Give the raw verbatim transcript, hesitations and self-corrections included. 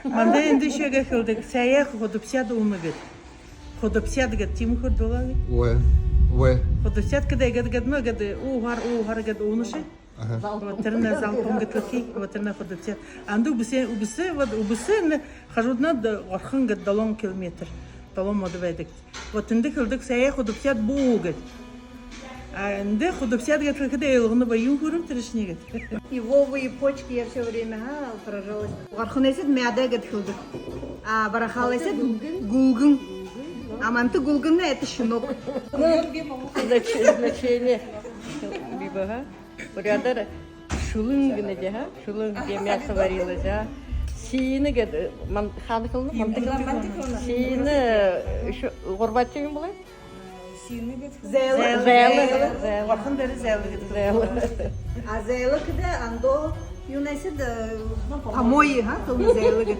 Манда эндэ үшөө гээд хэлэдэг: «Саяа худабсяад уунаб», — гээд. Худабсяад гээд тиимэ хурдалаа гээд. Уэ, уэ. Худабсяад гээд, гээд, гээд, ну, гээд, ууһаар, ууһаар гээд уунашье. Аха. Вот тэрэнээ залпан гээд хэлэхэ, вот тэрэнээ худабсяад. Анда үбсэ, үбсэ, вот үбсэнь хажуудань горхон гээд долоон километр, долоон модо байдаг. Вот тэндэ хэлэдэг: «Саяа худабсяад буу», — гээд. А эндэ худабсяад гээд хэлэхэдээ ойлгоно ба, юун хүрэм тэрэшни гээд. Ивовые почки я всё время, ага, поражалась. Горхоной эсэд мядаа гээд хэлэдэг. А барахалай эсэд гүлгэн. А манда гүлгэн — это щенок. Ну, значи-, значение. Либо, ага. Буряадаар шүлэн гэнэ даа, ага. Шүлэн, где мясо варилось, ага. Сиинэ гээд, ман-, хаана хэлэнэ? Манда хэлэнэ. Сиинэ, э, ещё гурбаадахи юун болоо? Зайлаг. Зайлаг. Зайлаг. Зайлаг. Горхон дээрэ зайлаг гэдэг. Зайлаг. А зайлаг гэдэг андо юунэй эсэд, э, помои, ага, тон зайлаг гэдэг.